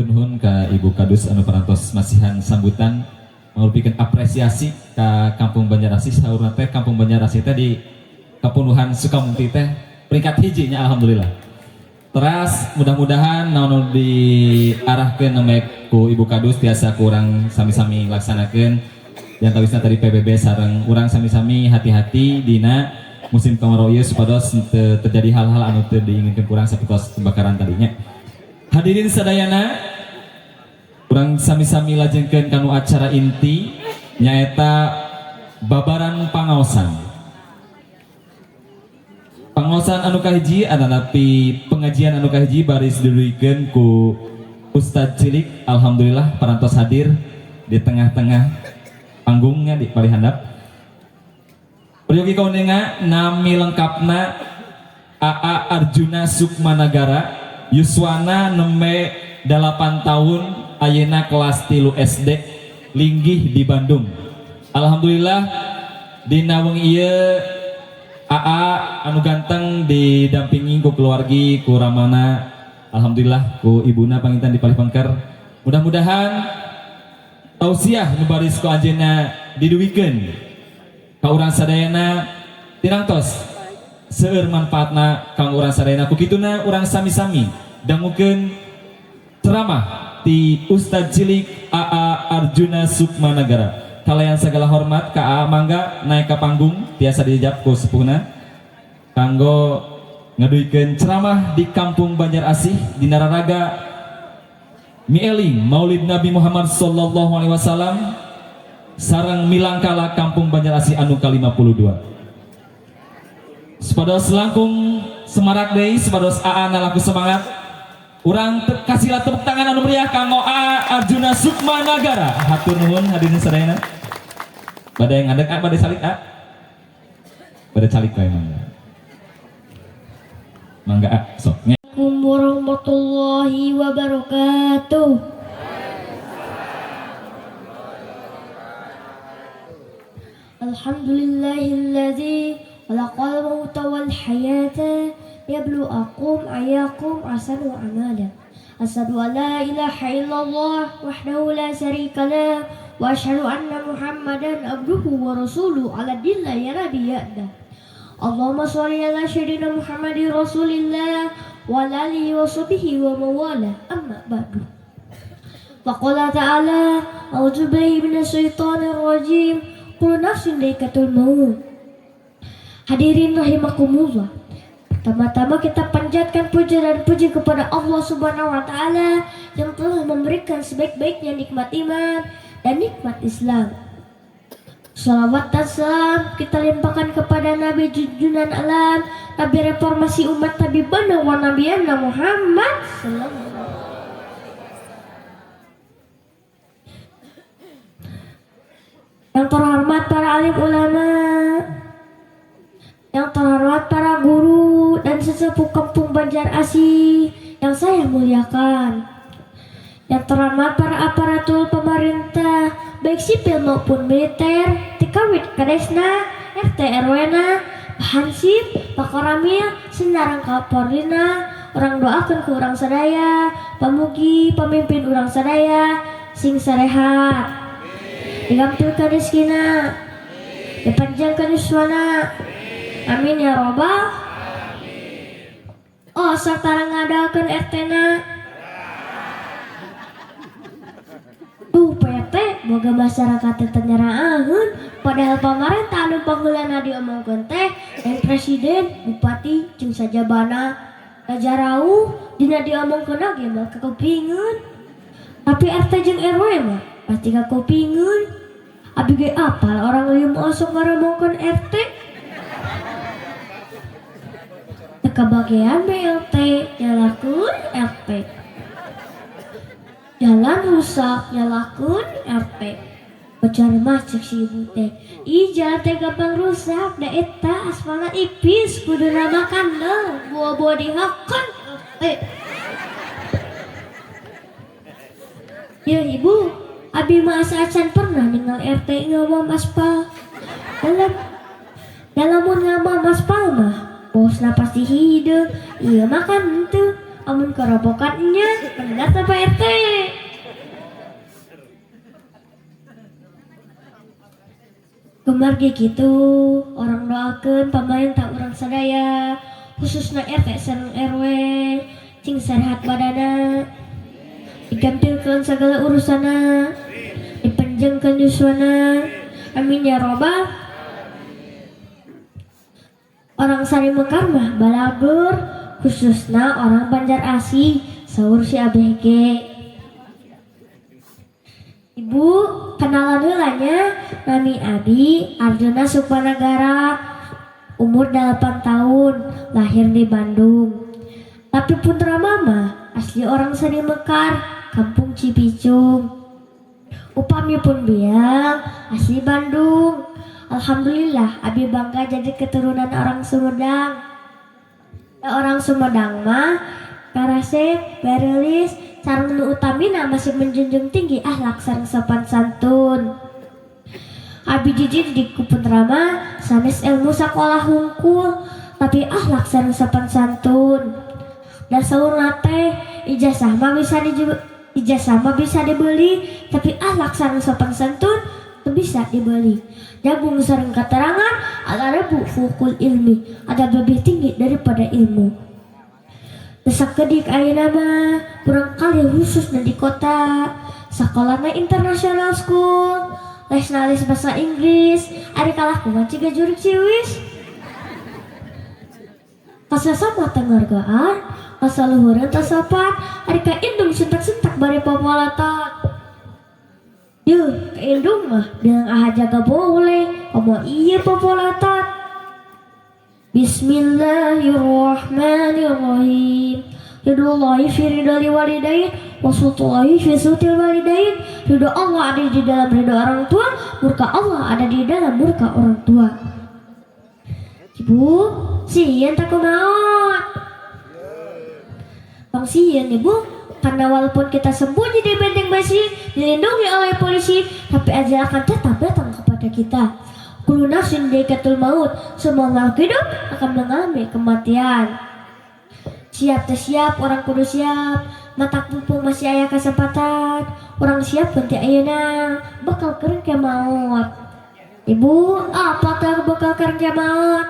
Hatur nuhun ka Ibu Kadus anu parantos masihan sambutan merupakan apresiasi ka Kampung Banjarasih. Saurna teh Kampung Banjarasih teh di Kapunuhan Sukamukti teh peringkat hiji nya, alhamdulillah. Teras mudah-mudahan naon nu diarahkeun nembe ku Ibu Kadus tiasa ku urang sami-sami laksanakeun. Yang tawisna tadi PBB sareng urang sami-sami hati-hati dina musim kemarau ieu supados teu terjadi hal-hal anu teu diinginkeun ku urang sapertos kebakaran tadinya. Hadirin sadayana, urang sami-sami lajengkeun kanu acara inti, nyaeta babaran pangaosan. Pangaosan anu kahiji atanapi pengajian anu kahiji baris didugikeun ku Ustadz Cilik. Alhamdulillah parantos hadir di tengah-tengah panggungnya di paling handap. Peryogi kauninga, nami lengkapna AA Arjuna Sukmanagara, yuswana nembe 8 tahun, ayeuna kelas 3 SD, linggih di Bandung. Alhamdulillah dina wengi ieu AA anu ganteng didampingi ku keluargi, ku ramana, alhamdulillah ku ibuna panginten di palih pengker. Mudah-mudahan tausiah nu baris ku anjeunna didugikeun ka urang sadayana tinangtos seueur manfaatna kanggo urang sadayana. Ku kituna urang sami-sami dangukeun ceramah ti Ustadz Cilik AA Arjuna Sukmanagara. Kalayan segala hormat ka AA, mangga naik ke panggung, tiasa dijap ku sepuhna kanggo ngadugikeun ceramah di Kampung Banjar Asih di raraga Mieling Maulid Nabi Muhammad sallallahu alaihi wasallam sareng Milangkala Kampung Banjar Asih anu ka-52. Supados langkung semarak deui, supados AA langkung semangat. Urang kasihlah tepuk tangan anu meriah kanggo AA Arjuna Sukma Nagara. Hatur nuhun, hadirin sadayana. Bade ngadeg A, bade salik A. Bade calik wae, mangga. Mangga A, sok. Assalamualaikum warahmatullahi wabarakatuh. Alhamdulillahilladzi khalaqal mauta wal hayata liyabluwakum ayyakum ahsanu amala. Asyhadu an la ilaha illallah wahdahu la syarika lah wa asyhadu anna Muhammadan abduhu wa rasuluhu ala dillahi ya nabiyya. Allahumma sholli ala sayyidina Muhammadin rasulillah wa ala alihi wa sahbihi wa mawala, amma ba'du. Faqala ta'ala, a'udzu billahi minasyaitonir rajim, kullu nafsin dha'iqatul maut. Hadirin rahimakumullah. Pertama-tama kita panjatkan puja dan puji kepada Allah Subhanahu wa taala yang telah memberikan sebaik-baiknya nikmat iman dan nikmat Islam. Salawat dan salam kita limpahkan kepada Nabi junjungan alam, Nabi reformasi umat, Nabi bana wa Nabiyana Muhammad sallallahu. Yang terhormat para alim ulama, yang terhormat para guru dan sesepuh Kampung Banjar Asih yang saya muliakan, yang terhormat para aparatur pemerintah baik sipil maupun militer, Tikawit Kadesna, RT RW na, Pak Hansip, Pak Koramil, Senarang Kapolrina, urang doakan ke urang sadaya, pamugi pemimpin urang sadaya sing sarehat, digampilkan rezekina, dipanjangkan yuswana, amin ya robbal. Oh, sok tara ngadakeun RT na. Tuh PT boga masyarakat teh nyeraaheun, padahal pamarentah anu pangheulana diomongkeun teh dan presiden, bupati jeung sajabana raja rauh dina diomongkeun ge moal kakupingeun. Tapi RT jeung RW mah pasti kakupingeun. Abi ge apal orang lieu osok ngaromongkeun RT. Teu kabagean BLT nyalahkeun RT. Jalan rusak nyalahkeun RT. Bocor mah cek si ibu teh. Ih, jalan teh gampang rusak da eta aspalna ipis, kuduna mah kandel buah-buah dihakan RT. Ya ibu, abi mah asa acan pernah ninggal RT ngawam aspal. Dalam dalam mun ngawam aspal mah bosna pasti hideung, ieu mah kan henteu. Amun kerobokan nya bener teh Pak RT. Kumargi kitu urang doakeun pamarentah urang sadaya khususna RT sareng RW cing sarehat badana digampilkeun sagala urusanna dipanjangkeun yuswana amin ya robbal. Orang Sari Mekar mah balagur khususna orang Banjar Asih saur si abeh ge. Ibu kenalan heula nya, nami abi Arjuna Sukmanagara, umur 8 tahun, lahir di Bandung. Tapi putra mama asli orang Sari Mekar, kampung Cipicung. Upami pun biang asli Bandung. Alhamdulillah abi bangga jadi keturunan orang Sumedang. Da orang Sumedang mah karasep, berelis, sareng nu utamina masih menjunjung tinggi akhlak sareng sopan santun. Abi jijik di putra mah sanes ilmu sakolah hungkul, tapi akhlak sareng sopan santun. Da saurna teh ijazah mah bisa ijazah mah bisa dibeli, tapi akhlak sareng sopan santun teu bisa dibeli. Nyabung sareng keterangan al-adabu fuqul ilmi, adab lebih tinggi daripada ilmu. Sakedik ayeuna mah kurang kali khususna di kota, sakolana international school, lesna les bahasa Inggris, ari kalakuan ciga jurig ciwis. Kasasama teu ngargaan, kasaluhureun teu sopan, ari ka indung sentak-sentak bari popolotot. Yuh, ka indung mah bilang aha jaga boleh, komo ieu popolotot. Bismillahirrahmanirrahim. Ridhullahi fi ridholi walidain wa sultullahi fi sultil walidain. Ridho Allah ada di dalam ridho orang tua, murka Allah ada di dalam murka orang tua. Ibu, sieun teh kumaha? Tong sieun ibu, karena walaupun kita sembunyi di benteng besi, dilindungi oleh polisi, tapi ajal akan tetap datang kepada kita. Kullu nafsin dha'iqatul maut, semua makhluk hidup akan mengalami kematian. Siap teh siap, orang kudu siap, mata mumpung masih aya kesempatan, orang siap ganti ayeuna bakal kering ke maut. Ibu, apa teh bakal kering ke maut?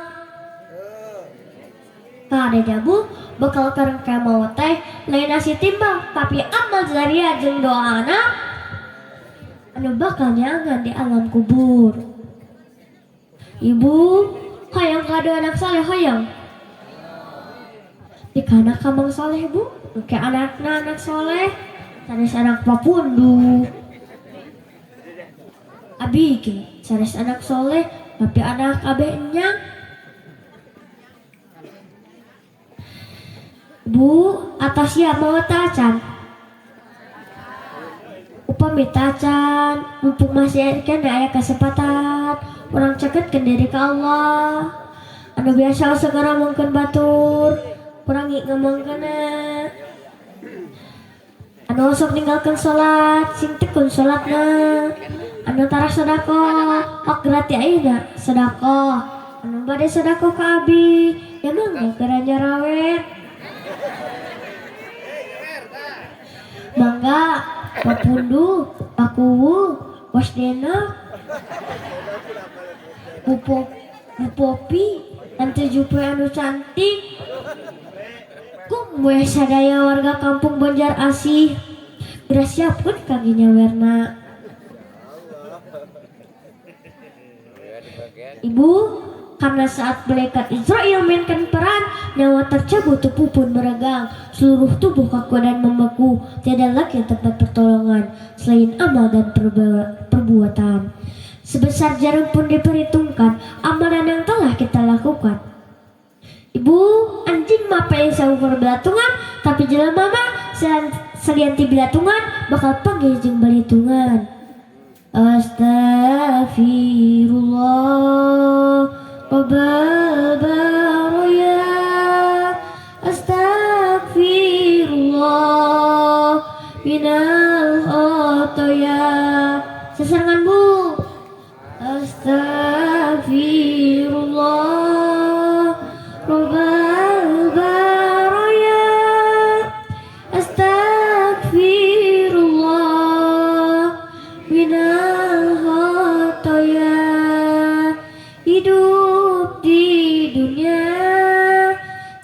Kade jabu bakal kering ke maut teh lain nasi timbang, tapi amal jariah jeung doa anak anu bakal nyangan di alam kubur. Ibu, hayang kado anak soleh hayang. Di kana kamang soleh bu, ke anakna anak soleh, sanes anak papundu. Abi ge sanes anak soleh, tapi anak abeh enyang. Bu, atas siap mau tacan. Upami tacan, mumpung masih kena aya kesempatan, urang ceketkeun diri ka Allah. Anu biasa segera ngomongkeun batur, kurangi ngomongkeunna. Anu sok ninggalkeun salat, sing tekun salatna. Anu tara sedekah, hak gratis ayeuna sedekah. Anu bade sedekah ka abi, ya mangga geura nyarawer. Mangga, Papundu, Pakuwu, Wasdena, Bu Popi, Tante Jupe anu cantik. Kum we sadaya warga kampung Banjar Asih, geura siapkeun kangge nyawerna. Ibu, karena saat malaikat Israel mainkan peran, nyawa tercabut, tubuh pun meregang, seluruh tubuh kaku dan membeku, tiada lagi tempat pertolongan selain amal dan perbuatan. Sebesar jarum pun diperhitungkan amalan yang telah kita lakukan. Ibu, anjing mah pae saukur belatungan, tapi jelema mah salian ti belatungan bakal panggih jeung balitungan. Astaghfirullah rabbal baraya, astaghfirullah minal khotoya. Sesarengan Bu. Astaghfirullah rabbal baraya,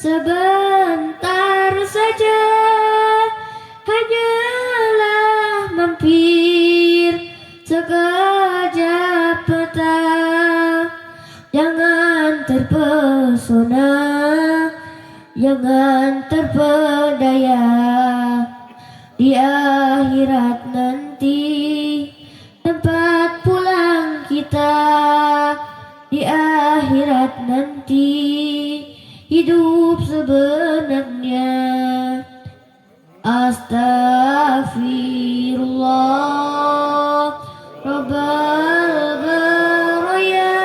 Sebentar saja, hanyalah mampir sekejap mata. Jangan terpesona, jangan terpedaya. Di akhirat nanti tempat pulang kita. Di akhirat nanti hidup sebenarnya. Astaghfirullah Rabbal baraya.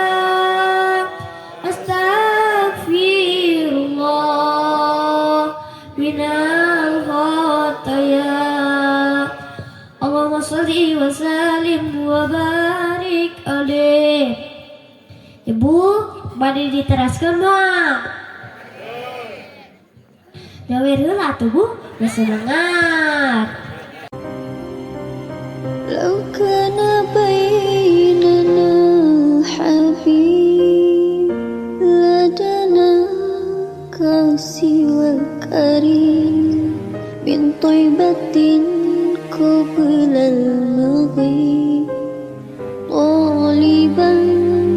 Astaghfirullah minal khataya. Allahumma sholli wa sallim wa barik alaih. Ibu, bade diteraskeun moal? Nyawer heula atuh, Bu, geus semangat. لو كان بيننا حبيب لدنا سوى الكريم من طيبة قبل المغيب طالبا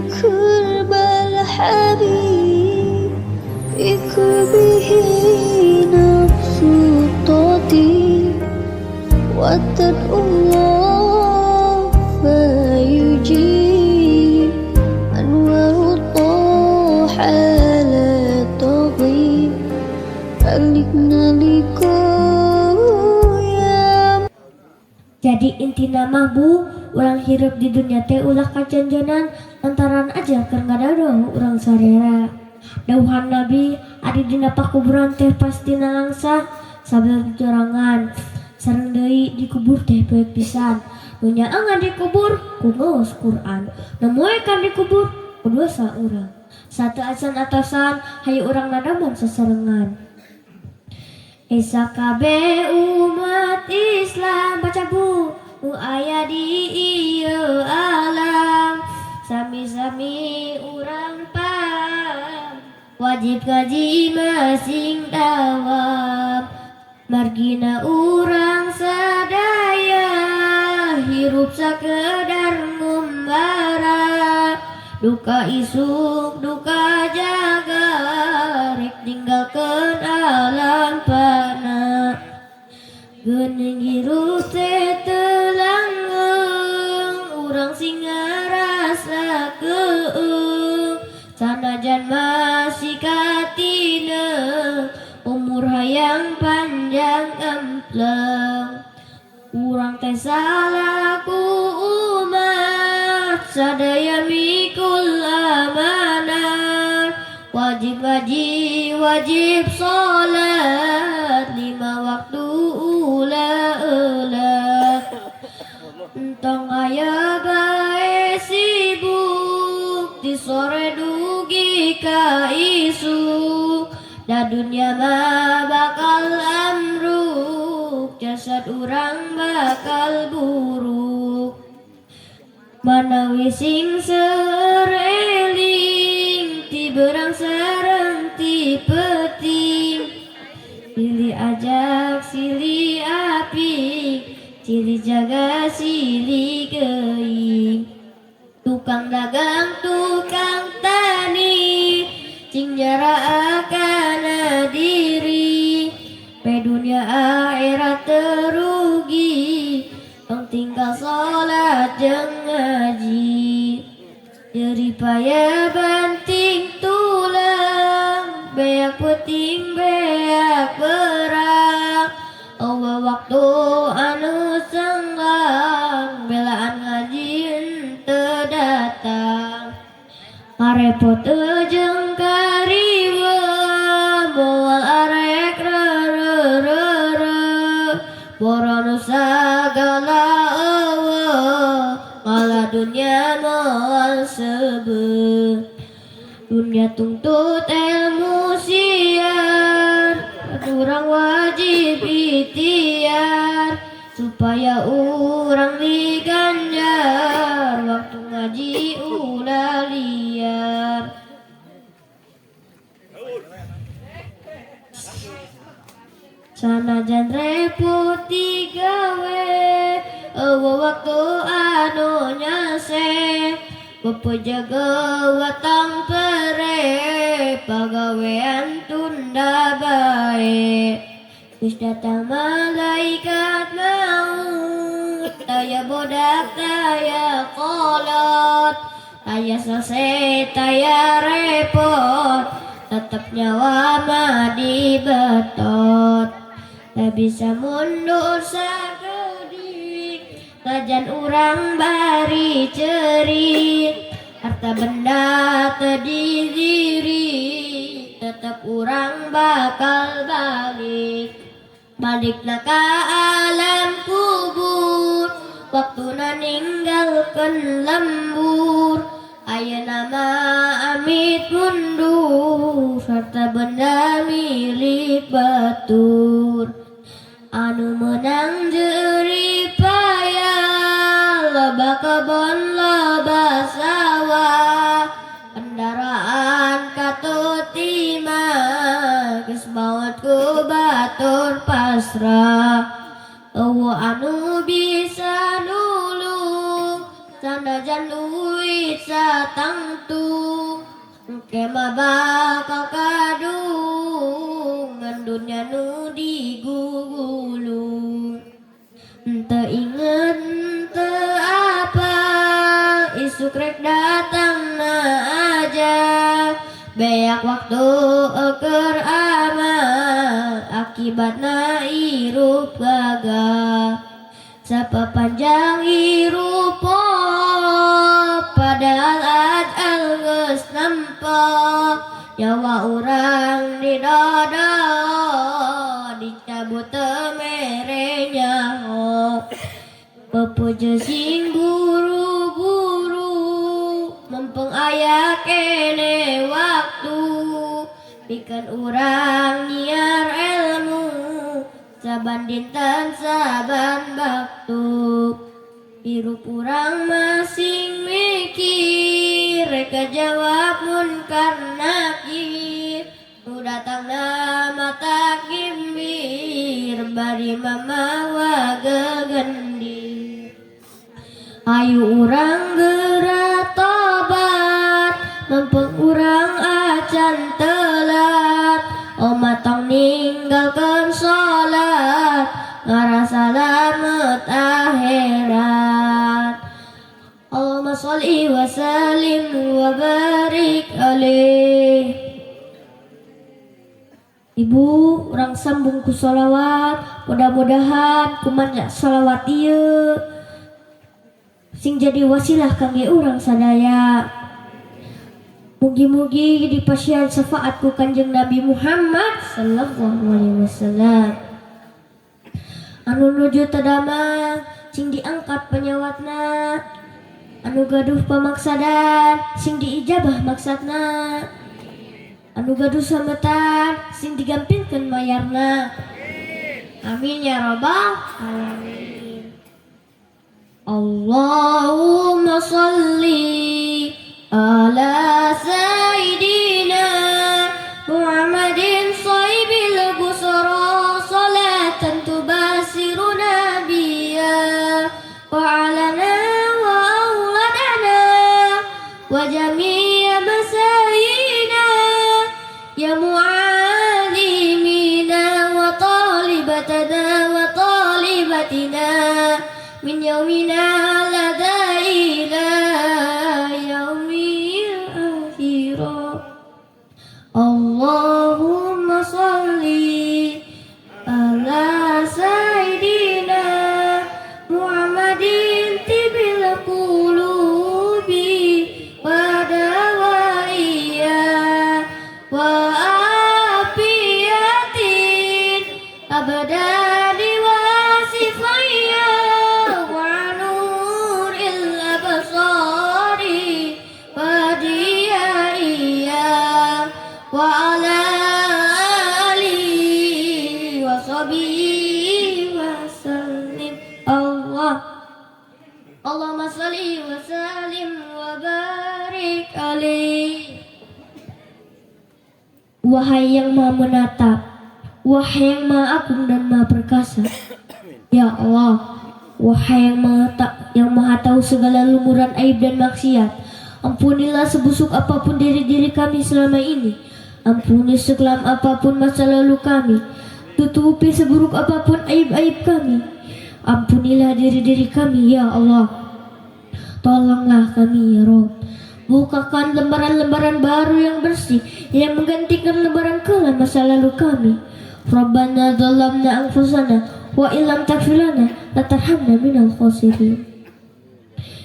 قرب الحبيب بقربه نفس تطيب وتدعو الله فيجيب أنوار طه لا تغيب بلغنا لقاء يا Jadi intina mah, Bu, urang hirup di dunia teh ulah kajanjanan lantaran aja keur ngadadoh urang sarera. Dawuhan Nabi ari dina pakuburan teh pasti nalangsa sabab jorangan. Sareng deui dikubur teh poek pisan. Nu nyaangan dikubur ku ngaos Quran. Nu moekan dikubur ku dosa urang. Sateuacan atosan, hayu urang nadaman sasarengan. Esa kabeh umat Islam, baca, Bu, nu aya di ieu alam, sami-sami urang paham wajib ngaji masing dawam. Margina urang sadaya hirup sakedar ngumbara, duka isuk duka jaga rek ninggalkeun alam fana. Geuning hirup teh teu langgeng, urang sing ngarasa keung. Sanajan masih katineng, umur hayang panjang empleng. Urang teh salaku umat sadaya mikul amanah. Wajib ngaji, wajib sholat lima waktu, ulah ulah. Entong aya bae sibuk di sore dugi ka isuk. Da dunia mah bakal amruk, jasad urang bakal buruk. Manawi sing seueur eling ti berang sareng ti peuting. Silih ajak, silih apik, silih jaga, silih geuing. Tukang dagang, tukang tani, cing kana diri. Pe dunia akhirat terugi, tong tinggal sholat jeung ngaji. Jerih payah banting tulang, beak peuting beak berang. Euweuh waktu anu senggang, belaan ngaji henteu datang. Karepot jeung kariweuh, moal arek reureuh. Boro sagala euweuh, ngalah dunya moal seubeuh. Dunia tuntut ilmu siar, urang wajib ikhtiar supaya urang diganjar. Waktu ngaji ulah liar. Sanajan repot digawe, euweuh waktu anu nyase. Pepejaga watang pere, pagawean tunda bae. Geus datang malaikat maut, taya bodak taya kolot, taya selesai taya repot, tetep nyawa mah dibetot. Tak bisa mundur sakedik, tajan urang bari cerik, harta benda teu didiri, tetep urang bakal balik. Balikna ka alam kubur, waktuna ninggalkeun lembur. Ayeuna mah amit mundur, harta benda milik batur. Anu meunang jerih payah, loba kebon loba sawah, kendaraan katut imah, geus maot ku batur pasrah. Euweuh anu bisa nulung, sanajan duit satangtu, engke mah bakal kadung, ngan dunya nu digugulung. Teu inget teu apal, isuk rek datangna aja, beak waktu keur amal, akibatna hirup gagal. Sapapanjang hirup padahal ajal geus nempo, nyawa urang di dada dicabut teu mere nyaho. Pepuja sing buru-buru, mumpung aya kene waktu, pikeun urang nyiar ilmu, saban dinten saban baktu. Hirup urang masing mikir, rek jawab munkar nakir, nu datangna mata kimbir, bari mamawa gegendir. Ayu urang geura tobat, mumpung urang acan telat, omat tong ninggalkeun salat, ngarah salamet akhirat. Allahumma sholli wa sallim wa barik alaih. Ibu, urang sambung ku sholawat, mudah-mudahan kumanya sholawat ieu sing jadi wasilah kangge urang sadaya. Mugi-mugi dipasihan syafaat ku Kanjeng Nabi Muhammad sallallahu alaihi wasallam. Anu nuju tadamang sing diangkat penyawatna, anu gaduh pamaksadan sing diijabah maksadna, anu gaduh sametan sing digampilkeun mayarna. Amin ya rabbal alamin. Allahumma sholli ala sayyidina Muhammadin sahibil busra, salatan tubasiruna biha wa alana wa auladana wa jami'a masayina ya mu'alimina wa talibatana wa talibatina min yaumina lada ila yaumil akhirah. Allahumma sholli ala sayyidina Muhammadin tibil qulubi wa dawaiya wa afiyatin abadani wa sifaiya wa nuril absari wa diyaiya wa ala alihi wa sahbihi wa sallim. Allah Allahumma sholli wa sallim wa barik alaih. Wahai yang maha menatap, Wahai yang Maha Agung dan Maha Perkasa. Ya Allah, wahai yang Maha tahu segala lumuran aib dan maksiat, ampunilah sebusuk apapun diri-diri kami selama ini. Ampuni sekelam apapun masa lalu kami. Tutupi seburuk apapun aib-aib kami. Ampunilah diri-diri kami, ya Allah. Tolonglah kami, ya Rob. Bukakan lembaran-lembaran baru yang bersih yang menggantikan lembaran kelam masa lalu kami. ربنا ظلمنا أنفسنا وإن لم تغفر لنا لترحمنا من الخاسرين.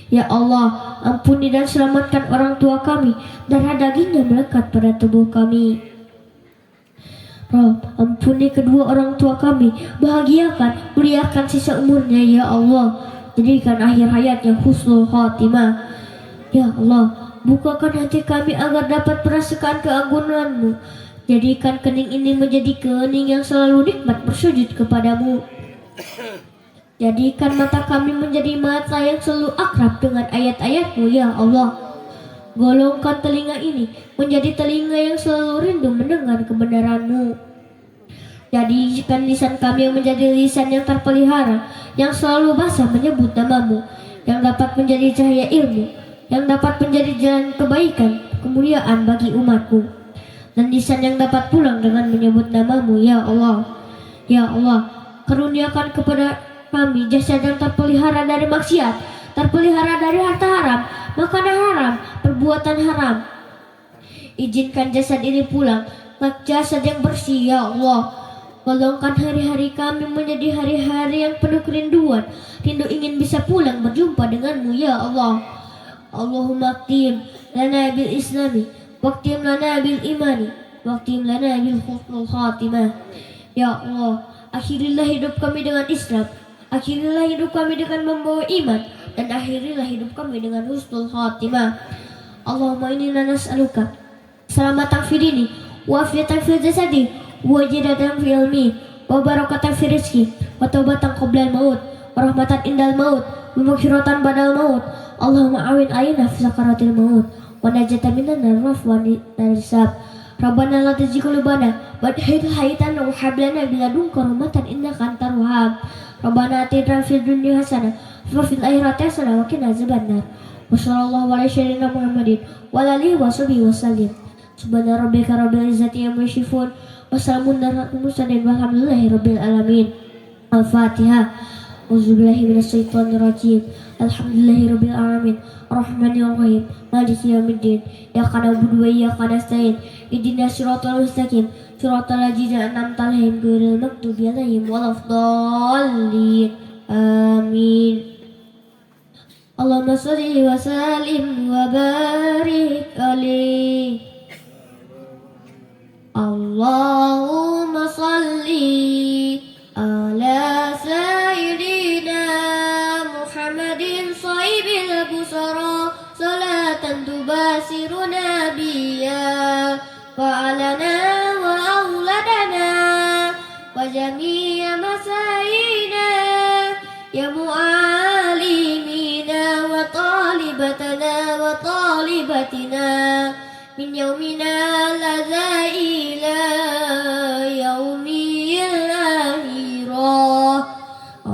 Ya Allah, ampuni dan selamatkan orang tua kami, darah dagingnya melekat pada tubuh kami. Rob, ampuni kedua orang tua kami, bahagiakan, muliakan sisa umurnya, ya Allah. Jadikan akhir hayatnya husnul khatimah. Ya Allah, bukakan hati kami agar dapat merasakan keagunganmu. Jadikan kening ini menjadi kening yang selalu nikmat bersujud kepadamu. Jadikan mata kami menjadi mata yang selalu akrab dengan ayat-ayatmu, ya Allah. Golongkan telinga ini menjadi telinga yang selalu rindu mendengar kebenaranmu. Jadikan lisan kami yang menjadi lisan yang terpelihara, yang selalu basah menyebut namamu, yang dapat menjadi cahaya ilmu, yang dapat menjadi jalan kebaikan, kemuliaan bagi umatmu. Dan lisan yang dapat pulang dengan menyebut namamu, ya Allah. Ya Allah, karuniakan kepada kami jasad yang terpelihara dari maksiat, terpelihara dari harta haram, makanan haram, perbuatan haram. Izinkan jasad ini pulang ke jasad yang bersih, ya Allah. Golongkan hari-hari kami menjadi hari-hari yang penuh kerinduan. Rindu ingin bisa pulang berjumpa denganmu, ya Allah. اللهم اختم لنا بالإسلام، واختم لنا بالإيمان، واختم لنا بالحسن الخاتمة. Ya Allah, akhirilah hidup kami dengan Islam. Akhirilah hidup kami dengan membawa iman dan akhirilah hidup kami dengan husnul khatimah. اللهم إنا نسألك سلامة في الدين، وعافية في الجسد، وزيادة في العلم، وبركة في الرزق، وتوبة قبل الموت، ورحمة عند الموت، ومغفرة بعد الموت. اللهم أعن علينا في سكرات الموت، ونجاة من النار وعفو الحساب. ربنا لا تزغ قلوبنا بعد إذ هديتنا وهب لنا من لدنك رحمة إنك أنت الوهاب. ربنا آتنا في الدنيا حسنة وفي الآخرة حسنة وقنا عذاب النار. وصلى الله على سيدنا محمد وعلى آله وصحبه وسلم. سبحان ربك رب العزة عما يصفون وسلام على المرسلين والحمد لله رب العالمين. الفاتحة. أعوذ بالله من الشيطان الرجيم. الحمد لله رب العالمين. الرحمن الرحيم. مالك يوم الدين. إياك نعبد وإياك نستعين. اهدنا الصراط المستقيم. صراط الذين أنعمت عليهم غير المغضوب عليهم ولا الضالين. آمين. اللهم صل وسلم وبارك عليه. اللهم صل على سيدنا محمد صاحب البصرى صلاة تبصرنا بها وأهلنا وأولادنا وجميع مسائنا يا معلمينا وطالبتنا وطالبتنا من يومنا هذا إلى يوم الآخرة.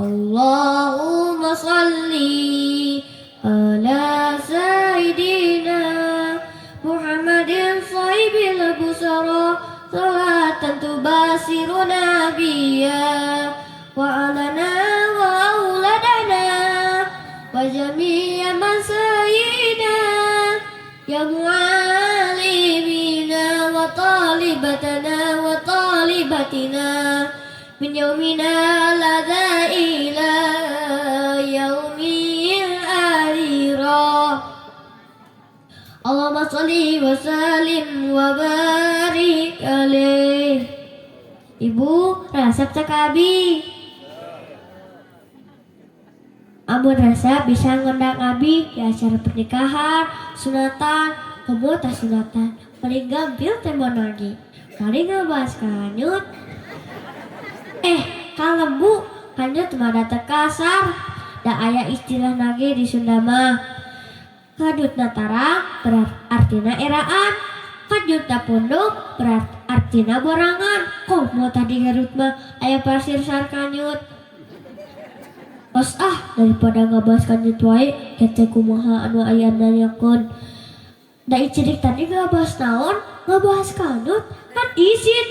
اللهم صل على سيدنا محمد صاحب البصرى صلاة تبصرنا بها وأهلنا وأولادنا وجميع مسائنا يا معلمينا وطالبتنا وطالبتنا من يومنا هذا إلى يوم الآخرة. اللهم صل وسلم وبارك عليه. Ibu, resep teu ka abi? Amun resep bisa ngundang abi di acara pernikahan, sunatan, komo tas sunatan. Paling gampil teh lagi. Paling ngebahas kanyut. Eh, kalem bu, kanyut mah da teu kasar. Da aya istilah nage di Sunda mah. Kanyutna tarang berarti artina eraan. Kanyutna pundung berarti Artina borangan. Kok mau tadi Garut mah aya pasir sarkanyut. Os ah, daripada ngabahas kanyut wae, kete kumaha anu aya nanyakeun. Da cirik tadi ngabahas naon? Ngabahas kanyut kan izin.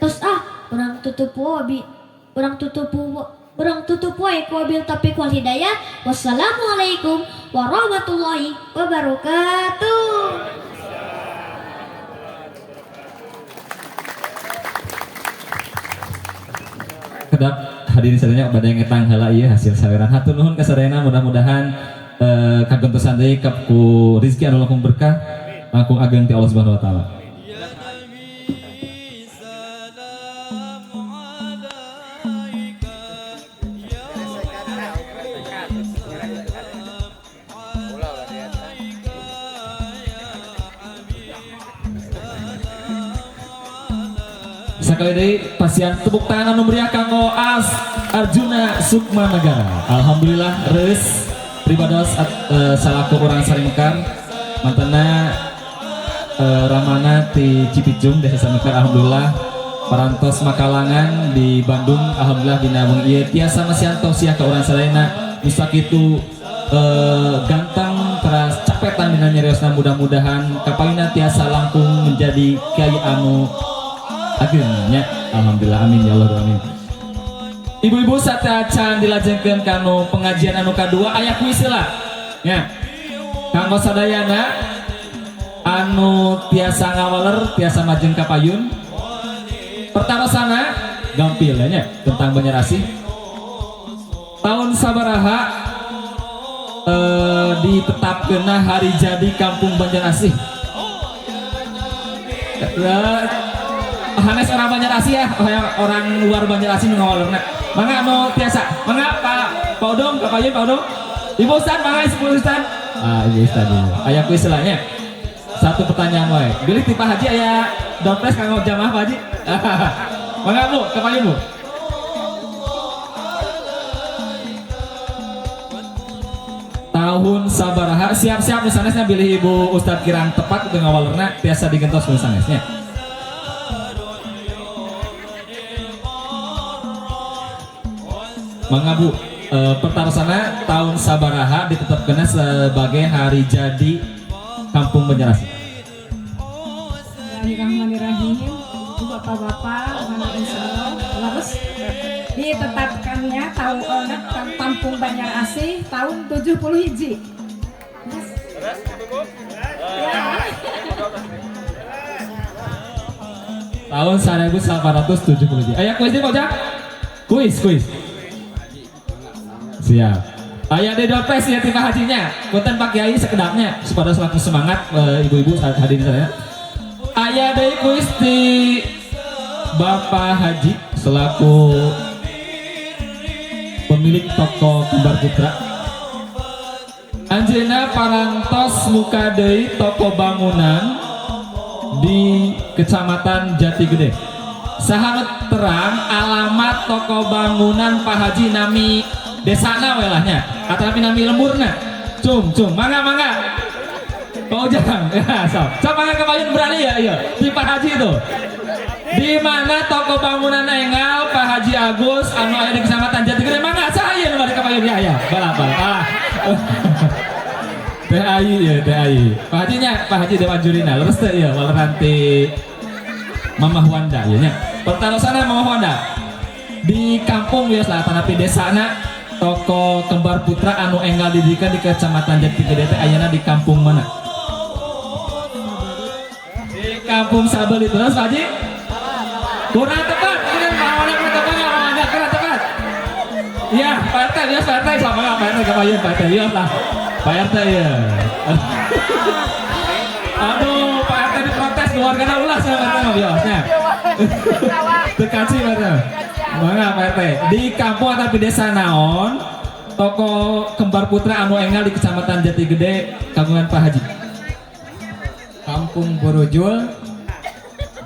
Terus ah, urang tutup wabi, urang tutup wae ku wabil taufiq wal hidayah. Wassalamualaikum warahmatullahi wabarakatuh. Kedap hadirin sadaya bade ngetang heula ieu hasil saweran. Hatur nuhun ka sadayana, mudah-mudahan kagentosan deui ku rizki anu langkung berkah, langkung ageng ti Allah Subhanahu wa taala. Sekali deui pasian tepuk tangan anu meriah kanggo As Arjuna Sukma Negara. Alhamdulillah reus pribados salaku urang Sarimekar mantena ramana ti Cipicung Desa Sarimekar. Alhamdulillah parantos makalangan di Bandung. Alhamdulillah dina wengi ieu tiasa masihan tausiah ka urang sadayana nu sakitu ganteng teras capetan dina nyariosna, mudah-mudahan kapayuna tiasa langkung menjadi kiai anu agengnya. Alhamdulillah, amin ya Allah, amin. Ibu-ibu sateuacan dilajengkeun kanu pengajian anu kadua aya kuis heula nya. Kanggo sadayana anu tiasa ngawaler tiasa majeng ka payun. Pertarosana gampil nya tentang Banjarasih. Tahun sabaraha ditetapkeunna hari jadi Kampung Banjarasih? Hanes orang Banjarasih ya, orang luar Banjarasih nu ngawalerna. Mangga anu tiasa, mangga Pak Pak Udung, Pak Payun, Pak Udung. Ibu Ustad, mangga Ibu Ustad. Ah, Ibu Ustad ya. Aya kuis lah nya. Satu pertanyaan wae. Bilih ti Pak Haji aya doorprize kanggo jamaah Pak Haji. Mangga Bu, ke payun Bu. Tahun sabaraha, siap-siap nu sanesnya bilih Ibu Ustad kirang tepat itu ngawalerna tiasa digentos nu sanesnya. Mangga Bu, pertarosana tahun sabaraha ditetapkeun sebagai hari jadi Kampung Banjarasih. Bismillahirrahmanirrahim. Ibu bapak-bapak, mana insya Allah harus ditetapkannya tahun Kampung Banjarasih tahun 70 hiji. Ya. Tahun 1870 hiji. Aya kuis nih, Pak Ujang? Kuis, kuis. Siap. Aya di doorprize ya ti Pak Hajinya. Punten Pak Kiai sekedapnya supaya langsung semangat ibu-ibu saat hadirin saya. Aya deui kuis di Bapak Haji selaku pemilik toko Kembar Putra. Anjeunna parantos muka deui toko bangunan di Kecamatan Jatigede. Saha nu terang alamat toko bangunan Pak Haji, nami desana we lah nya atau nami lemburna. Cung cung, mangga mangga Pak Ujang. Ya sok sok, mangga ke payun, berani ya. Iya di Pak Haji itu di mana toko bangunan enggal Pak Haji Agus anu aya di Kecamatan Jatigede? Mangga, saha ieu nu bade ka payun? Ya ya, bala bala. Ah, Teh Ayi ya, Teh Ayi. Pak Haji nya, Pak Haji Dewan Jurina leres teh ieu waleran ti Mamah Wanda ieu nya. Pertarosana Mamah Wanda di kampung wios lah tanapi desana toko Kembar Putra anu enggal didirikan di Kecamatan Jatigede teh ayana di kampung mana? Di Kampung Sabeli. Terus Pak Haji? Kurang tepat. Ini kan Pak Wanda kurang tepat, Pak Wanda kurang tepat. Iya, Pak RT, ya Pak RT sama nggak Pak RT kebayang Pak RT, iya lah. Pak RT ya. Aduh, Pak RT diprotes keluarga ulah sama Pak RT nggak biasanya. Tekaci Pak RT. Mangga Pak RT. Di kampung atau di desa naon toko Kembar Putra anu enggal di Kecamatan Jatigede kagungan Pak Haji? Kampung Borojol,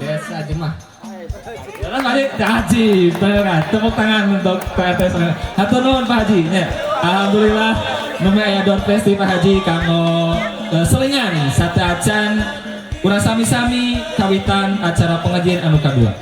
Desa Jemah. Terus Pak Haji, Haji, bener kan? Tepuk tangan untuk Pak RT. Hatur nuhun Pak Haji. Ya. Alhamdulillah, numeh aya doorprize di Pak Haji kanggo selingan sateuacan. Urang sami-sami kawitan acara pengajian anu kadua.